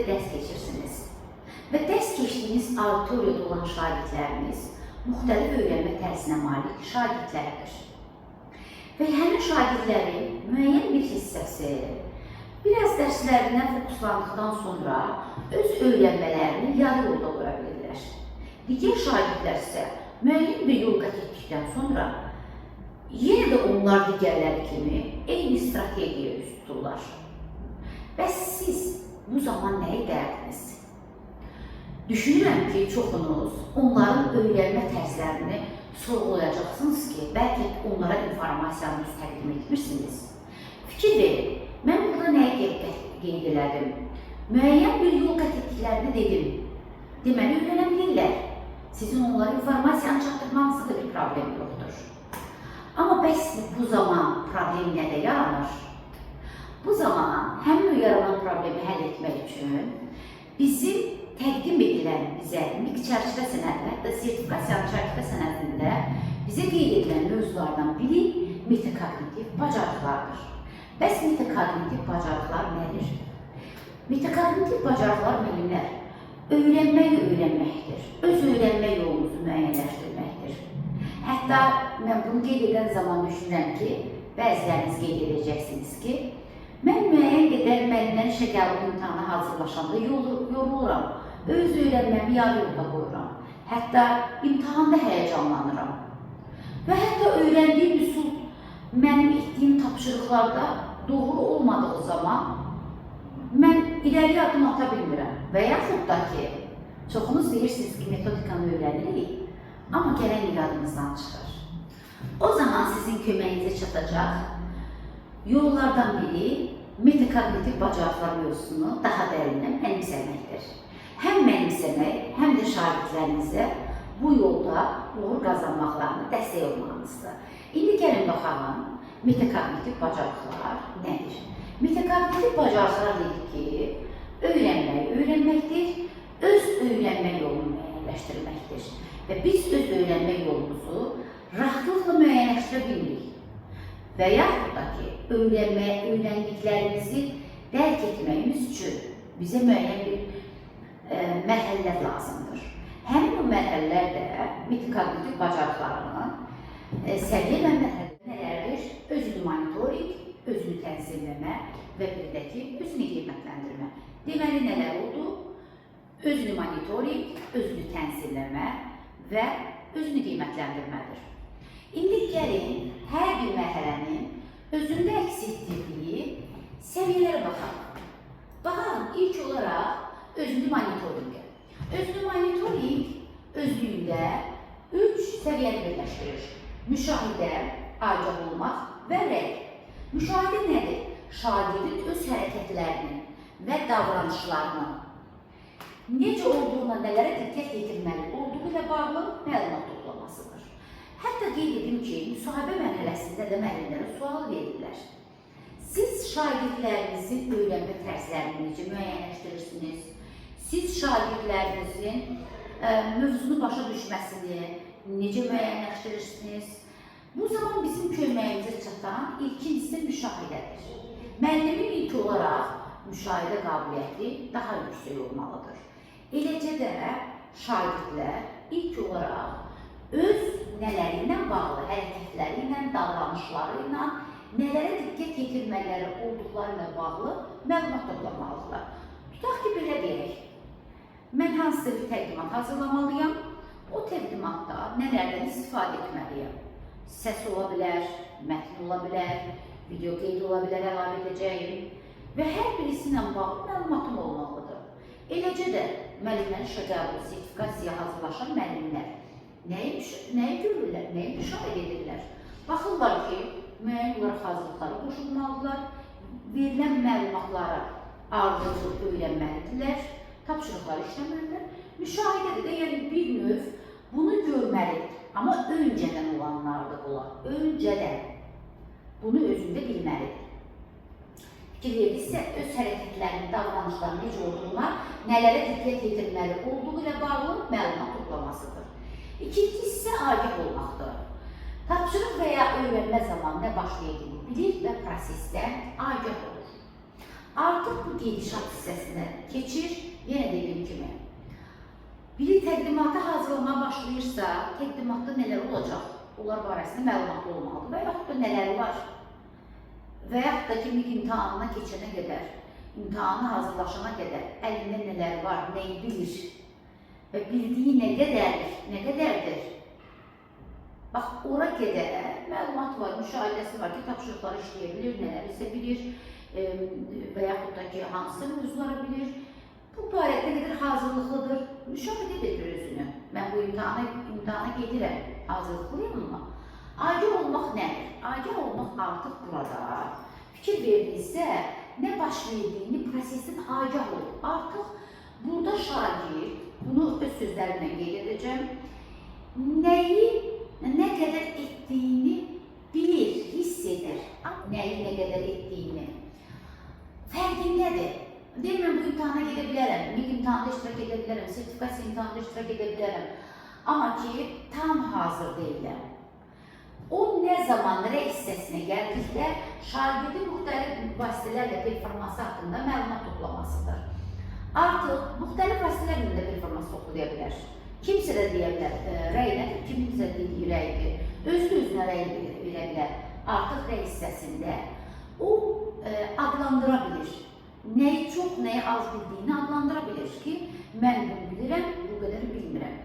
dərs keçirsiniz və dərs keçdiyiniz auditoriyada olan şagirdləriniz müxtəlif öyrənmə tərzinə malik şagirdlərdir. Və həmin şagirdlərin müəyyən bir hissəsi biraz dərslərinə fokuslandıqdan sonra öz öyrənmələrini yarı yolda qoya bilirlər. Digər şagirdlər isə müəyyən bir yol qət etdikdən sonra yenə də onlar digərləri kimi eyni strategiyaya üz tuturlar. Bəs siz bu zaman nə edərdiniz? Düşünürəm ki, çoxunuz onların öyrənmə tərzlərini sorğulayacaqsınız ki, bəlkə onlara informasiyanı düz təqdim etmirsiniz. Fikir verin, mən burada nəyi qeyd elədim? Müəyyən bir yol qət etdiklərini dedim. Deməli, öyrənə bilirlər. Sizin onlara informasiyanı çatdırmanızda da bir problem yoxdur. Amma bəs bu zaman problem nədə yaranır? Bu zaman həmin o yaranan problemi həll etmək üçün bizim təqdim edilən bizə MİQ çərçivə sənədi, hətta sertifikasiyanın çərçivə sənədində bizə qeyd edilən mövzulardan biri metakognitiv bacarıqlardır. Bəs metakognitiv bacarıqlar nədir? Metakognitiv bacarıqlar, müəllimlər, öyrənməyi öyrənməkdir. Öz öyrənmə yolumuzu müəyyənləşdirməkdir. Hətta mən bunu qeyd edən zaman düşünürəm ki, bəziləriniz qeyd edəcəksiniz ki, mən müəyyən qədər müəllimlər işə qəbul imtahana hazırlaşanda yoruluram. Öz öyrənməmi yarı yolda qoyuram. Hətta imtahanda həyəcanlanıram. Və hətta öyrəndiyim üsul mənim etdiyim tapşırıqlarda doğru olmadığı zaman mən irəli addım ata bilmirəm. Və yaxud da ki, çoxunuz deyirsiniz ki, metodikanı öyrənirik, amma gələn il yadımızdan çıxır. O zaman sizin köməyinizə çatacaq yollardan biri metakognitiv bacarıqlar mövzusunu daha dərindən mənimsəməkdir. Həm mənimsəmək, həm də şagirdlərinizə bu yolda uğur qazanmaqlarına dəstək olmağınızdır. İndi gəlin baxalım, metakognitiv bacarıqlar nədir? Metakognitiv bacarıqlar dedik ki, öyrənmək öyrənməkdir, öz öyrənmə yolunu müəyyənləşdirməkdir. Və biz öz öyrənmə yolumuzu rahatlıqla müəyyənləşdirə bilmirik. Və yaxud da ki, öyrəndiklərimizi dərk etməyimiz üçün bizə müəyyən bir mərhələlər lazımdır. Həmin o mərhələlər də metakognitiv bacarıqlarının səviyyə və mərhələləri nələrdir? Özünü monitorinq, özünü tənzimləmə və bir də ki, özünü qiymətləndirmə. Deməli, nələr oldu? Özünü monitorinq, özünü tənzimləmə və özünü qiymətləndirmədir. İndi gəlin hər bir mərhələnin özündə əks etdirdiyi səviyyələrə baxaq. Baxalım ilk olaraq özünü monitorinqə. Özünü monitorinq özlüyündə 3 səviyyəni birləşdirir. Müşahidə, agah olmaq və rəy. Müşahidə nədir? Şagirdin öz hərəkətlərinin və davranışlarının necə olduğuna, nələrə diqqət yetirməli olduğu ilə bağlı məlumat toplamasıdır. Hətta qeyd edim ki, müsahibə mərhələsində də müəllimlərə sual verirlər. Siz şagirdlərinizin öyrənmə tərzlərini necə müəyyənləşdirirsiniz? Siz şagirdlərinizin mövzunu başa düşməsini necə müəyyənləşdirirsiniz? Bu zaman bizim köməyimizə çatan ilkin hissə müşahidədir. Müəllimin ilk olaraq müşahidə qabiliyyəti daha yüksək olmalıdır. Eləcə də şagirdlər ilk olaraq öz nələri ilə bağlı, hərəkətləri ilə, davranışları ilə nələrə diqqət yetirmələri olduqları ilə bağlı məlumat toplamalıdırlar. Tutaq ki, belə deyək. Mən hansısa bir təqdimat hazırlamalıyam. O təqdimatda nələrdən istifadə etməliyəm? Səs ola bilər, mətn ola bilər, video qeyd ola bilər, əlavə edəcəyim və hər birisi ilə bağlı məlumatım olmalıdır. Eləcə də müəllimlərin işə qəbul sertifikasiyaya hazırlaşan müəllimlər nəyi görürlər, nəyi müşahidə edirlər? Baxırlar ki, müəyyən olaraq hazırlıqlara qoşulmalıdırlar, verilən məlumatları ardıcıl öyrənməlidirlər, tapşırıqları işləməlidirlər. Müşahidədə də yəni bir növ bunu görməlidir. Amma öncədən olanlardır bunlar. Öncədən bunu özündə bilməlidir. Fikir verdinizsə, öz hərəkətlərinin, davranışlarının necə olduğuna, nələrə diqqət yetirməli olduğu ilə bağlı məlumat toplamasıdır. İkinci hissə agah olmaqdır. Tapşırıq və ya öyrənmə zamanı nə baş verdiyini bilir və prosesdən agah olur. Artıq bu gedişat hissəsinə keçir. təqdimatı hazırlamağa başlayırsa, təqdimatda nələr olacaq? Onlar barəsində məlumatlı olmalıdır və yaxud da nələri var? Və yaxud da ki, imtahanına keçənə qədər, imtahana hazırlaşana qədər əlində nələr var, nəyi bilir və bildiyi nə qədərdir, nə qədərdir? Bax, ora qədər məlumat var, müşahidəsi var ki, tapşırıqları işləyə bilir, nələr isə bilir və yaxud da ki, hansı mövzuları bilir. Bu barədə nə qədər hazırlıqlıdır, müşahidə edir özünü. Mən bu imtahana gedirəm, hazırlıqlıyam mı? Agah olmaq nədir? Agah olmaq artıq burada. Fikir verdinizsə, nə baş verdiyini prosesin agah olur. Artıq burada şagird, bunu öz sözlərimlə qeyd edəcəm, nəyi, nə qədər etdiyini bilir, hiss edir. Nəyi nə qədər etdiyini. Fərqindədir. Deyir, mən bu imtahana gedə bilərəm, MİQ imtahanında iştirak edə bilərəm, sertifikasiya imtahanında iştirak edə bilərəm. Amma ki, tam hazır deyiləm. O nə zaman rəy hissəsinə gəldikdə şagirdin müxtəlif vasitələrlə performansı haqqında məlumat toplamasıdır. Artıq müxtəlif vasitələrlə də performans toplaya bilər. Kimsə də deyə bilər, rəy nədir, kiminsə dediyi rəydir, özü-özünə rəy verə bilər. Artıq rəy hissəsində o adlandıra bilir. Nəyi çox, nəyi az bildiyini adlandıra bilir ki, mən bunu bilirəm, bu qədər bilmirəm.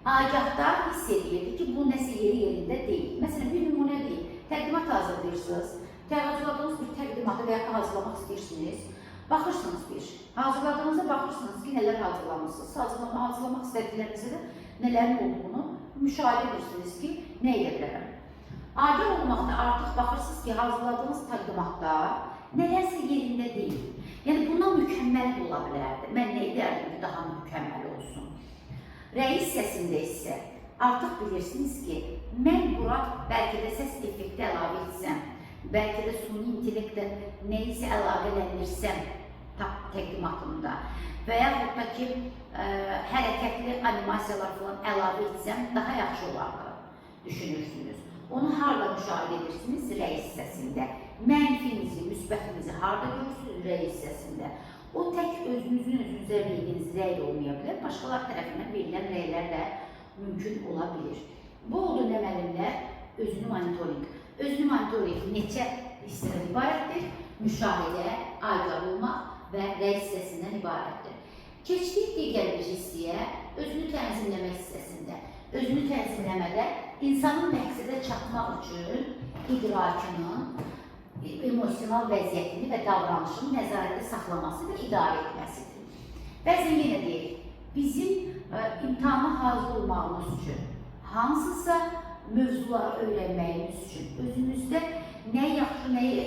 Agahda hiss edirdi ki, bu nəsə yeri yerində deyil. Məsələn, bir nümunə deyil. Təqdimat hazırlayırsınız, hazırladığınız bir təqdimatı və ya hazırlamaq istəyirsiniz. Baxırsınız bir, hazırladığınızda baxırsınız ki, nələr hazırlamışsınız. Hazırlamaq istədiklərinizdə də nələrin olduğunu müşahidə edirsiniz ki, nə edə bilərəm. Agah olmaqda artıq baxırsınız ki, hazırladığınız təqdimatda nələrsə yerində deyil. Yəni, bundan mükəmməl də ola bilərdi. Mən nə edərdim ki, daha mükəmməl olsun. Rəy hissəsində isə artıq bilirsiniz ki, mən bura bəlkə də səs effekti əlavə etsəm, bəlkə də suni intellektlə nəyisə əlavələndirsəm təqdimatımda və yaxud da ki, hərəkətli animasiyalar falan əlavə etsəm daha yaxşı olardı, düşünürsünüz. Onu harda müşahidə edirsiniz? Rəy hissəsində. Mənfinizi, müsbətinizi harda görürsünüz? Rəy hissəsində. O tək özünüzün özünüzə verdiyiniz rəy də olmaya bilər, başqalar tərəfindən verilən rəylər də mümkün ola bilir. Bu oldu nə müəllimlər? Özünü monitorinq. Özünü monitorinq neçə hissədən ibarətdir? Müşahidə, agah olmaq və rəy hissəsindən ibarətdir. Keçdik digər bir hissəyə, özünü tənzimləmə hissəsində. Özünü tənzimləmədə insanın məqsədə çatmaq üçün idrakının, emosional vəziyyətini və davranışını nəzarətdə saxlaması və idarə etməsidir. Bəzən yenə deyək, bizim imtahana hazır olmağımız üçün, hansısa mövzuları öyrənməyimiz üçün, özümüzdə nə yaxşı, nəyi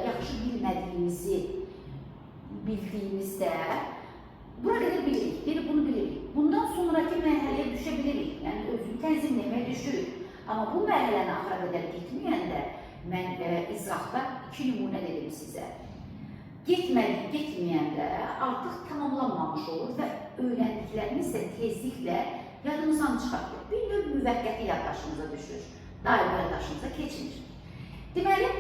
yaxşı bilmədiyimizi bildiyimizdə bura qədər bilirik, deyir, bunu bilirik. Bundan sonraki mərhələyə düşə bilirik, yəni özünü tənzimləməyə düşürük. Amma bu mərhələni axıra qədər getməyəndə, mən izahda 2 nümunə dedim sizə. Getməyəndə artıq tamamlanmamış olur və öyrəndiklərimiz də tezliklə yadımızdan çıxar. Bir növ müvəqqəti yaddaşımıza düşür, daimi yaddaşımıza keçmir. Deməli,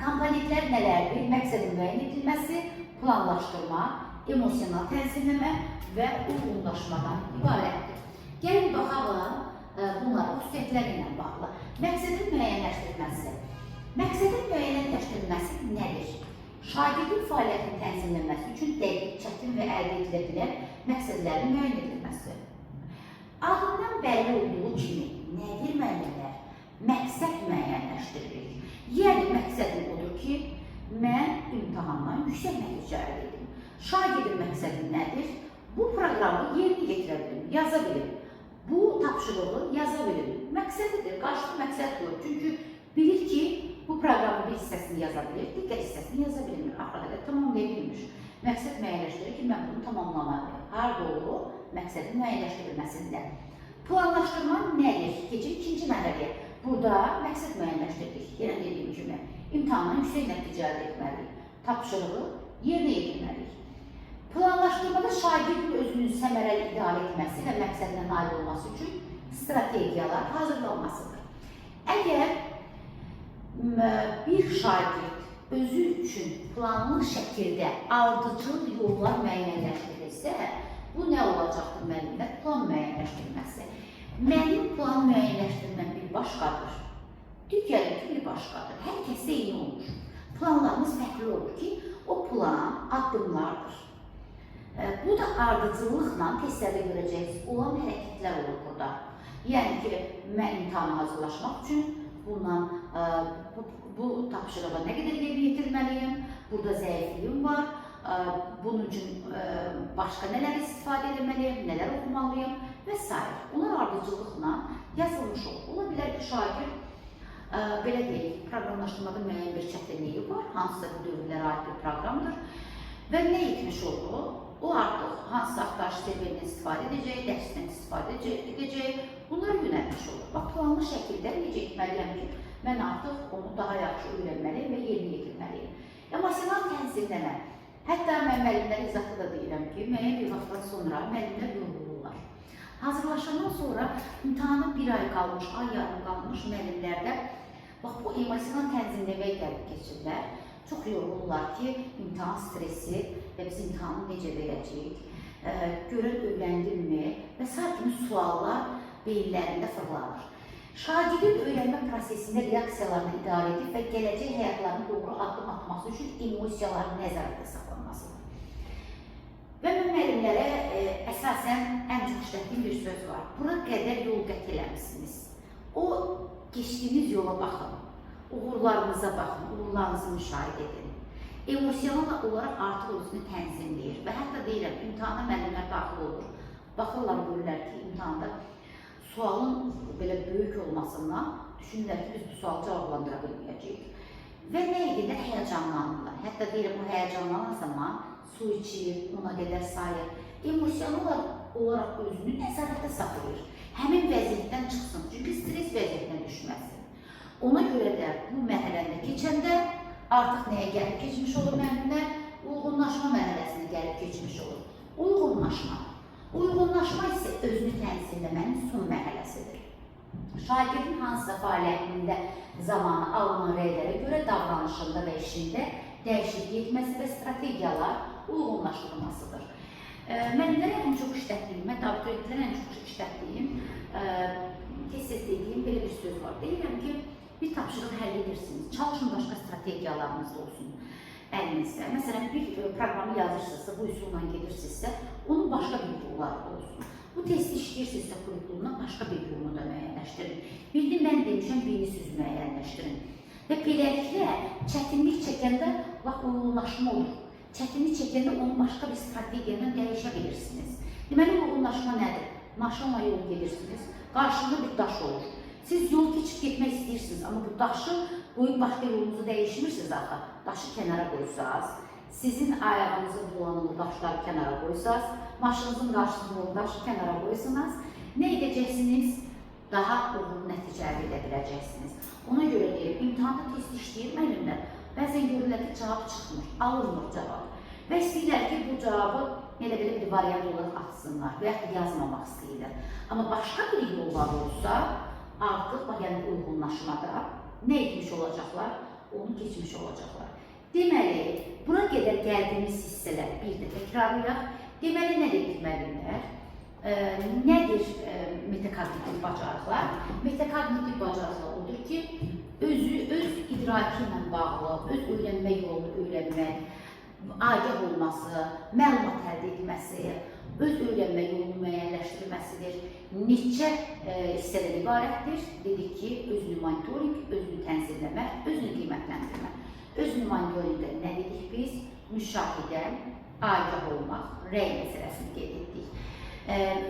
komponentlər nələrdir? Məqsədin müəyyən edilməsi, planlaşdırma, emosional tənzimləmə və uyğunlaşmadan ibarətdir. Gəlin baxalım bunların xüsusiyyətləri ilə bağlı. Məqsədin müəyyənləşdirilməsi. Məqsədin müəyyənləşdirilməsi nədir? Şagirdin fəaliyyətinin tənzimlənməsi üçün dəqiq, çətin və əldə edilə bilən məqsədlərin müəyyən edilməsi. Adından bəlli olduğu kimi nədir müəllimlər? Məqsəd müəyyənləşdirilir. Yəni, məqsədim odur ki, mən imtahandan yüksək nəticə əldə edim. Şagirdin məqsədi nədir? Bu proqramı yerinə yetirə bilim, yaza bilim. Bu tapşırığı yaza bilim. Məqsədidir, qarşıda məqsəd qoyur. Çünki bilir ki, bu proqramın bir hissəsini yaza bilir, digər hissəsini yaza bilmir. Axıra qədər tamamlaya bilmir. Məqsəd müəyyənləşdirir ki, mən bunu tamamlamalıyam. Harada olur? Məqsədin müəyyənləşdirilməsində. Planlaşdırma nədir? Keçirik ikinci mərhələyə. Burada məqsəd müəyyənləşdirdik. Yenə dediyim kimi, imtahandan yüksək nəticə əldə etməliyik. Tapşırığı yerinə yetirməliyik. Planlaşdırmada şagirdin özünün səmərəli idarə etməsi və məqsədinə nail olması üçün strategiyalar hazırlanmasıdır. Əgər bir şagird özü üçün planlı şəkildə ardıcıl yollar müəyyənləşdirilsə, bu nə olacaqdır müəllimlər? Plan müəyyənləşdirməsi. Mənim plan müəyyənləşdirməm bir başqadır. Digərinki bir başqadır. Hər kəsdə eyni olmur. Planlarımız fərqli olur ki, o plan addımlardır. Bu da ardıcıllıqla testlərdə görəcəyiniz olan hərəkətlər olur burada. Yəni ki, mən imtahana hazırlaşmaq üçün bundan bu tapşırığa nə qədər yerinə yetirməliyəm, burada zəifliyim var, bunun üçün başqa nələr istifadə etməliyəm, nələr oxumalıyam və s. Onlar ardıcıllıqla yazılmış olur. Ola bilər ki, şagird belə deyək, proqramlaşdırmada müəyyən bir çətinliyi var, hansısa bir dövrlərə aid bir proqramdır və nə etmiş olur? O artıq hansısa axtarış serverindən istifadə edəcək, dərsdən istifadə edəcək, bunlara yönəlmiş olur. Bax, planlı şəkildə necə etməliyəm ki, mən artıq onu daha yaxşı öyrənməliyəm və yerinə yetirməliyəm. Emosional tənzimləmə. Hətta mən müəllimlərə izahda da deyirəm ki, müəyyən bir vaxtdan sonra müəllimlər yorulurlar. Hazırlaşandan sonra imtahana bir ay qalmış, ay yarım qalmış müəllimlərdə bax, bu emosional tənzimləməyə gəlib keçirlər. Çox yorulurlar ki, imtahan stresi və biz imtahanı necə verəcəyik, görən öyrəndimmi və sair kimi suallar beyinlərində fırlanır. Şagirdin öyrənmə prosesində reaksiyalarını idarə edib və gələcək həyatlarına doğru addım atması üçün emosiyaların nəzarətdə saxlanmasıdır. Və mən müəllimlərə əsasən ən çox işlətdiyim bir söz var. Bura qədər yol qət eləmisiniz. O keçdiyiniz yola baxın, uğurlarınıza baxın, uğurlarınızı müşahidə edin. Emosional olaraq artıq özünü tənzimləyir və hətta deyirəm, imtahana müəllimlər daxil olur. Baxırlar, görürlər ki, imtahanda sualın belə böyük olmasından düşünürlər ki, biz bu sualı cavablandıra bilməyəcəyik. Və nə edirlər? Həyəcanlanırlar. Hətta deyirəm, o həyəcanlanan zaman su içir, ona qədər sayır. Emosional olaraq özünü nəzarətdə saxlayır. Həmin vəziyyətdən çıxsın, çünki stres vəziyyətinə düşməsin. Ona görə də bu mərhələndə keçəndə artıq nəyə gəlib keçmiş olur müəllimlər? Uyğunlaşma mərhələsinə gəlib keçmiş olur. Uyğunlaşma. Uyğunlaşma isə özünü tənzimləmənin son mərhələsidir. Şagirdin hansısa fəaliyyətində zamanı alınan rəylərə görə davranışında və işində dəyişiklik etməsi və strategiyalar uyğunlaşdırılmasıdır. Müəllimlərə ən çox işlətdiyim, hətta abituriyentlərə ən çox işlətdiyim, tez-tez dediyim belə bir söz var. Deyirəm ki, bir tapşırıq həll edirsiniz, çalışın başqa strategiyalarınız olsun əlinizdə. Məsələn, bir proqramı yazırsınızsa, bu üsulla gedirsinizsə, onun başqa bir yolları olsun. Bu testi işləyirsinizsə, kurikuluna başqa bir yolunu da müəyyənləşdirin. Birini mən demişəm, birini siz müəyyənləşdirin. Və beləliklə, çətinlik çəkəndə bax, uyğunlaşma olur. Çətinlik çəkəndə onu başqa bir strategiya ilə dəyişə bilirsiniz. Deməli, uyğunlaşma nədir? Maşınla yol gedirsiniz, qarşında bir daş olur. Siz yol keçib getmək istəyirsiniz, amma bu daşı qoyub başqa yolunuzu dəyişmirsiniz axı. Daşı kənara qoysaz, sizin ayağınızı bulanan o daşları kənara qoysaz, maşınızın qarşısında olan daşı kənara qoysanız, nə edəcəksiniz? Daha uğurlu nəticə əldə edə biləcəksiniz. Ona görə deyirəm, imtahanda test işləyir müəllimlər. Bəzən görürlər ki, cavab çıxmır, alınmır cavab. Və istəyirlər ki, bu cavabı elə belə bir variant olaraq atsınlar və yaxud yazmamaq istəyirlər. Amma başqa bir yollar olsa, artıq bax, yəni uyğunlaşmada nə etmiş olacaqlar? Onu keçmiş olacaqlar. Deməli, bura qədər gəldiyimiz hissələri bir də təkrarlayaq. Deməli, nə dedik müəllimlər? Nədir metakognitiv bacarıqlar? Metakognitiv bacarıqlar odur ki, özü, öz idraki ilə bağlı, öz öyrənmə yolunu öyrənmək, agah olması, məlumat əldə etməsi, öz öyrənmə yolunu müəyyənləşdirməsidir. Neçə hissədən ibarətdir? Dedik ki, özünü monitorinq, özünü tənzimləmə, özünü qiymətləndirmə. Özünü monitorinqdə nə dedik biz? Müşahidə, agah olmaq, rəy məsələsini qeyd etdik.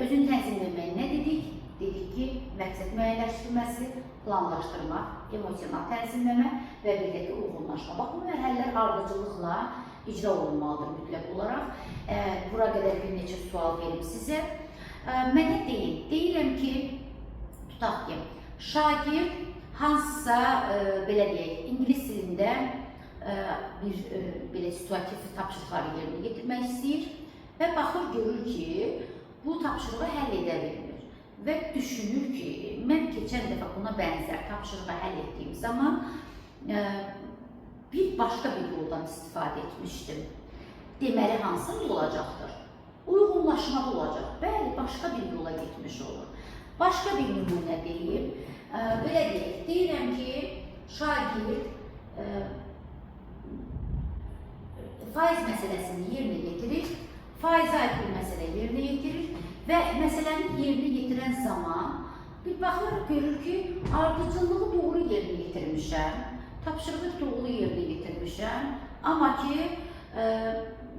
Özünü tənzimləməyə nə dedik? Dedik ki, məqsəd müəyyənləşdirməsi, planlaşdırmaq, emosional tənzimləmə və bir də ki, uyğunlaşma. Bax, bu mərhələlər ardıcıllıqla icra olunmalıdır mütləq olaraq. Bura qədər bir neçə sual verim sizə. Mənə deyin, deyirəm ki, tutaq ki, şagird hansısa, belə deyək, ingilis dilində bir belə situativ tapşırıqları yerinə yetirmək istəyir və baxır, görür ki, bu tapşırığı həll edə bilmir və düşünür ki, mən keçən dəfə buna bənzər tapşırığı həll etdiyim zaman bir başqa bir yoldan istifadə etmişdim. Deməli, hansı olacaqdır? Uyğunlaşmalı olacaq. Bəli, başqa bir yola etmiş olur. Başqa bir nümunə deyim. Belə deyək, deyirəm ki, şagird faiz məsələsini yerinə yetirir, faizə aid bir məsələ yerinə yetirir və məsələni yerinə yetirən zaman bir baxır, görür ki, ardıcıllığı doğru yerinə yetirmişəm, tapşırığı doğru yerinə yetirmişəm, amma ki,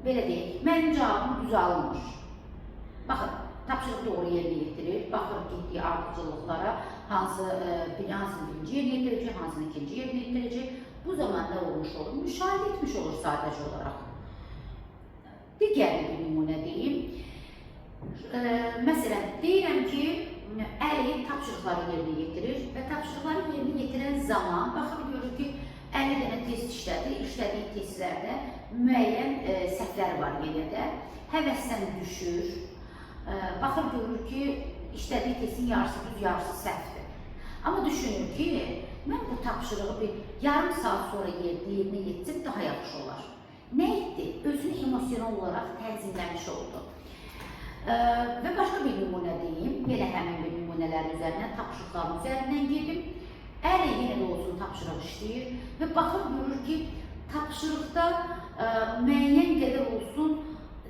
belə deyək, mənim cavabım düz alınmır. Baxın, tapşırıq doğru yerinə yetirir, baxır getdiyi ardıcıllıqlara, hansını birinci yerinə yetirəcək, hansını ikinci yerinə yetirəcək. Bu zaman nə olmuş olur? Müşahidə etmiş olur sadəcə olaraq. Digər bir nümunə deyim. Məsələn, deyirəm ki, Əli tapşırıqları yerinə yetirir və tapşırıqları yerinə yetirən zaman baxır, görür ki, 50 dənə test işlədi, işlədiyi testlərdə müəyyən səhvlər var yenə də. Həvəsdən düşür, baxır, görür ki, işlədiyi testin yarısı düz, yarısı səhvdir. Amma düşünür ki, mən bu tapşırığı bir yarım saat sonra yerinə yetsəm daha yaxşı olar. Nə etdi? Özünü emosional olaraq tənzimləmiş oldu. Və başqa bir nümunə deyim, yenə həmin bir nümunələrin üzərindən, tapşırıqların üzərindən gedim. Əli yenə də olsun tapşırıq işləyir və baxır, görür ki, tapşırıqda müəyyən qədər olsun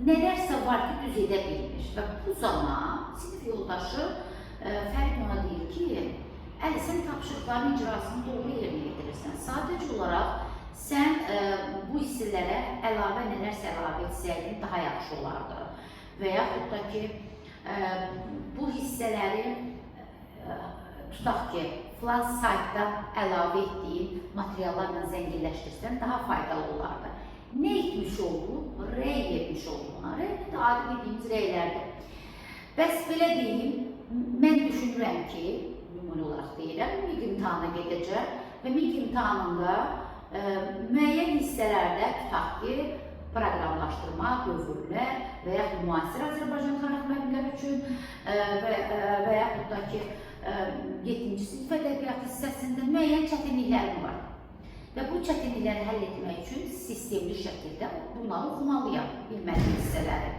nələrsə var ki, düz edə bilmir. Və bu zaman sinif yoldaşı Fərid ona deyir ki, Əli, sən tapşırıqların icrasını doğru yerinə yetirirsən. Sadəcə olaraq sən bu hissələrə əlavə nələrsə əlavə etsəydin daha yaxşı olardı. Və yaxud da ki, bu hissələri tutaq ki, filan saytda əlavə etdiyin materiallarla zənginləşdirsən daha faydalı olardı. Nə etmiş oldu? Rəy etmiş oldu buna. Rəy də adi dediyimiz rəylərdir. Bəs belə deyim, mən düşünürəm ki, nümunə olaraq deyirəm, MİQ imtahana gedəcəm və MİQ imtahanında müəyyən hissələrdə tutaq ki, proqramlaşdırma, dövrlər və yaxud müasir Azərbaycan tarix müəllimləri üçün və yaxud da ki, 7-ci sinif ədəbiyyatı hissəsində müəyyən çətinliklərim var. Və bu çətinlikləri həll etmək üçün sistemli şəkildə bunları oxumalıyam, bilmədiyim hissələri.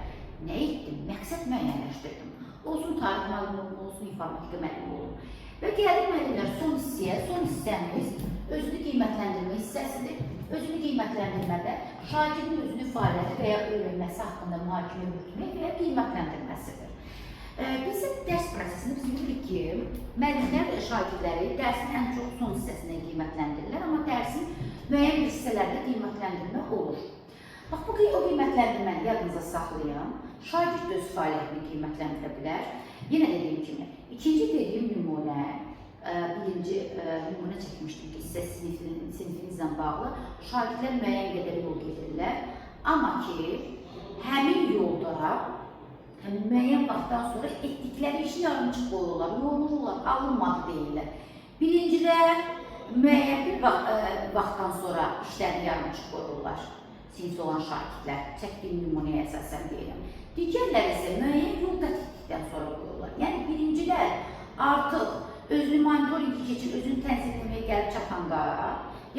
Nə etdim? Məqsəd müəyyənləşdirdim. Olsun tarix müəllimi olum, olsun informatika müəllimi olum. Və gəlir müəllimlər son hissəyə, son hissəmiz özünü qiymətləndirmə hissəsidir. Özünü qiymətləndirmədə şagirdin özünü fəaliyyəti və ya öyrənməsi haqqında mühakimə yürütmək və ya qiymətləndirməsidir. Bizim dərs prosesində biz bilirik ki, müəllimlər şagirdləri dərsin ən çox son hissəsindən qiymətləndirirlər, amma dərsin müəyyən bir hissələrdə qiymətləndirmə olur. Bax, bu o qiymətləndirməni yadınıza saxlayan, şagird öz fəaliyyətini qiymətləndirə bilər. Yenə dediyim kimi, ikinci dediyim nümunə, birinci nümunə çəkmişdim ki, sizə sinifinizlə bağlı şagirdlər müəyyən qədər yol gedirlər, amma ki, həmin yolda müəyyən vaxtdan sonra etdikləri işi yarımçıq qoyurlar, yorulurlar, alınmadı deyirlər. Birincilər müəyyən bir vaxtdan sonra işlərini yarımçıq qoyurlar, sinifdə olan şagirdlər, çəkdiyim nümunəyə əsasən deyirəm. Digərlər isə müəyyən yol qət etdikdən sonra qoyurlar. Yəni, birincilər artıq özünü monitoringi keçir, özünü tənzimləməyə gəlib çatanda,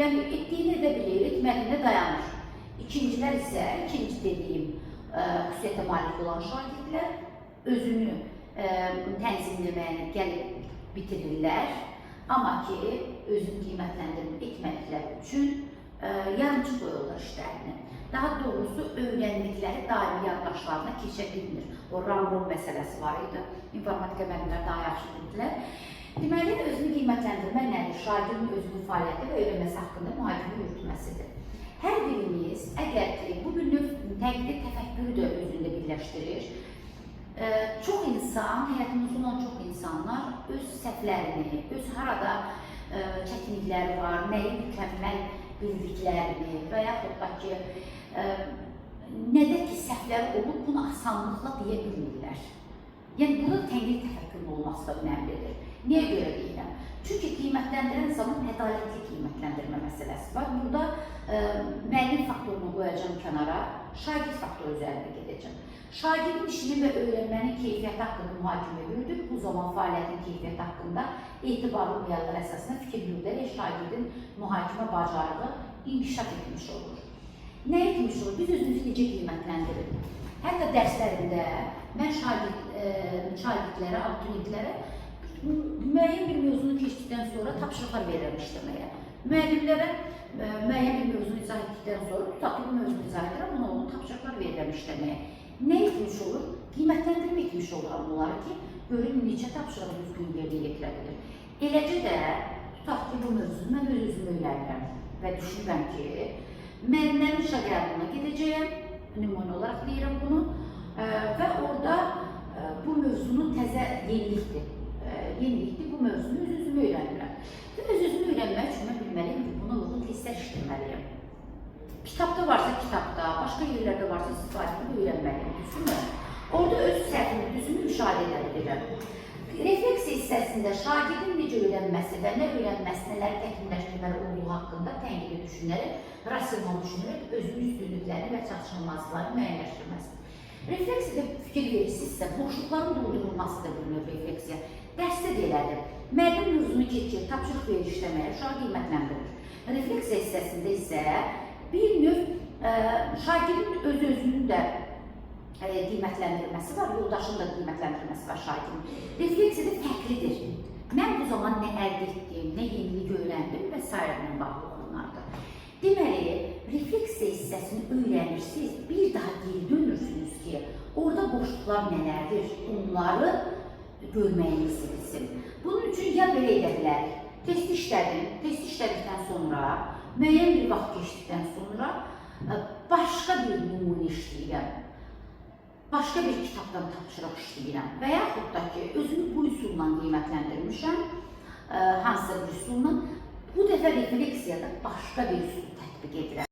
yəni etdiyini edə bilir, etmədiyinə dayanır. İkincilər isə, ikinci dediyim xüsusiyyətə malik olan şagirdlər özünü tənzimləməyini gəlib bitirirlər, amma ki, özünü qiymətləndirmə etmədikləri üçün yarımçıq qoyurlar işlərini. Daha doğrusu, öyrəndikləri daimi yaddaşlarına keçə bilmir. O RAM-ROM məsələsi var idi. İnformatika müəllimləri daha yaxşı bildilər. Deməli, özünü qiymətləndirmə nədir? Şagirdin özünün fəaliyyəti və öyrənməsi haqqında mühakimə yürütməsidir. Hər birimiz, əgər ki, bu bir növ tənqidi təfəkkürü də özündə birləşdirir, çox insan, həyatımızda olan çox insanlar öz səhvlərini, öz harada çətinlikləri var, nəyi mükəmməl bildiklərini və yaxud da ki, nədə ki səhvləri olub, bunu asanlıqla deyə bilmirlər. Yəni, burada tənqidi təfəkkürün olması da önəmlidir. Niyə görə deyirəm? Çünki qiymətləndirən zaman ədalətli qiymətləndirmə məsələsi var. Burada müəllim faktorunu qoyacağım kənara, şagird faktoru üzərində gedəcəm. Şagirdin işinin və öyrənmənin keyfiyyəti haqqında mühakimə yürüdür. Bu zaman fəaliyyətin keyfiyyəti haqqında etibarlı meyarlar əsasında fikir yürüdərək şagirdin mühakimə bacarığı inkişaf etmiş olur. Nə etmiş olur? Biz özümüzü necə qiymətləndiririk? Hətta dərslərimdə mən şagirdlərə, abituriyentlərə müəyyən bir mövzunu keçdikdən sonra tapşırıqlar verirəm işləməyə. Müəllimlərə müəyyən bir mövzunu izah etdikdən sonra, tutaq ki, bu mövzunu izah edirəm, buna uyğun tapşırıqlar verirəm işləməyə. Nə etmiş olur? Qiymətləndirmə etmiş oluram onları ki, görüm neçə tapşırığı düzgün yerinə yetirə bilir. Eləcə də tutaq ki, bu mövzunu mən öz-özümə öyrənirəm və düşünürəm ki, müəllimlərin işə qəbuluna gedəcəyəm, nümunə olaraq deyirəm bunu və orada bu mövzunun təzə yenilikdir. Yenilikdir, bu mövzunu öz-özümə öyrənirəm. Və öz-özümü öyrənmək üçün mən bilməliyəm ki, buna uyğun testlər işləməliyəm. Kitabda varsa kitabda, başqa yerlərdə varsa istifadə edib öyrənməliyəm, düzdürmü? Orada öz səhvimi, düzümü müşahidə edə bilirəm. Refleksiya hissəsində şagirdin necə öyrənməsi və nə öyrənməsi, nələri təkmilləşdirməli olduğu haqqında tənqidi düşünərək, rasional düşünərək özünün üstünlüklərini və çatışmazlıqlarını müəyyənləşdirməsi. Refleksiyada fikir verirsinizsə, boşluqların doldurulması da bir növ refleksiya. Dərsdə də elədir. Müəllim mövzunu keçir, tapşırıq verir işləməyə, uşağı qiymətləndirir. Refleksiya hissəsində isə bir növ şagirdin öz-özünün də qiymətləndirməsi var, yoldaşın da qiymətləndirməsi var şagirdin. Refleksiya da fərqlidir. Mən bu zaman nə əldə etdim, nə yenilik öyrəndim və sairə ilə bağlı olanlardır. Deməli, refleksiya hissəsini öyrənirsiniz, bir daha geri dönürsünüz ki, orada boşluqlar nələrdir, onları görməyiniz bilsin. Bunun üçün ya belə edə bilərik. Test işlədim, test işlədikdən sonra, müəyyən bir vaxt keçdikdən sonra başqa bir nümunə işləyirəm. Başqa bir kitabdan tapşırıq işləyirəm və yaxud da ki, özümü bu üsulla qiymətləndirmişəm, hansısa bir üsulla. Bu dəfə refleksiyada başqa bir üsul tətbiq edirəm.